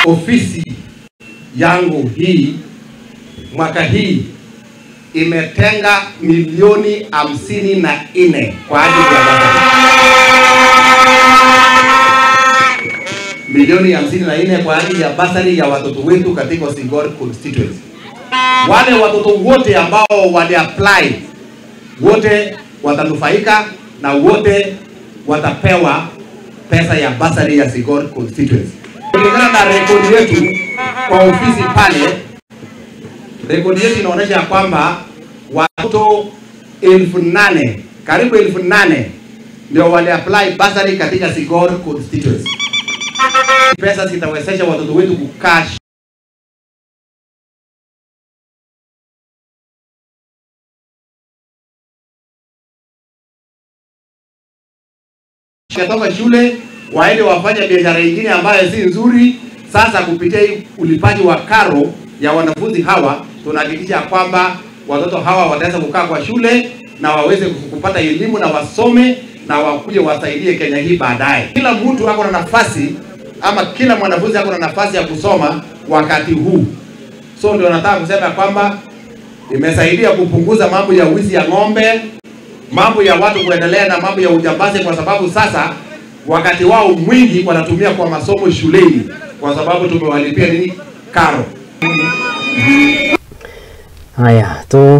Ofisi yangu hii mwaka hii imetenga milioni 54 kwa ajili ya bursary. Milioni 54 kwa ajili ya bursary ya watoto wetu katika Sigor constituency. Wale watoto wote ambao wali apply wote watanufaika na wote watapewa pesa ya bursary ya Sigor constituency. Kulingana na rekodi yetu kwa ofisi pale, rekodi yetu inaonyesha kwamba watoto 8,000, karibu 8,000 ndio wali apply bursary katika Sigor constituency. Pesa zitawezesha watoto wetu kukaa kutoka shule waende wafanye biashara nyingine ambayo si nzuri. Sasa kupitia ulipaji wa karo ya wanafunzi hawa, tunahakikisha kwamba watoto hawa wataweza kukaa kwa shule na waweze kupata elimu na wasome na wakuje wasaidie Kenya hii baadaye. Kila mtu ako na nafasi, ama kila mwanafunzi ako na nafasi ya kusoma wakati huu. So ndio nataka kusema kwamba imesaidia kupunguza mambo ya wizi ya ng'ombe, mambo ya watu kuendelea na mambo ya ujambazi, kwa sababu sasa wakati wao mwingi wanatumia kwa masomo shuleni, kwa sababu tumewalipia nini? Karo. Haya tu.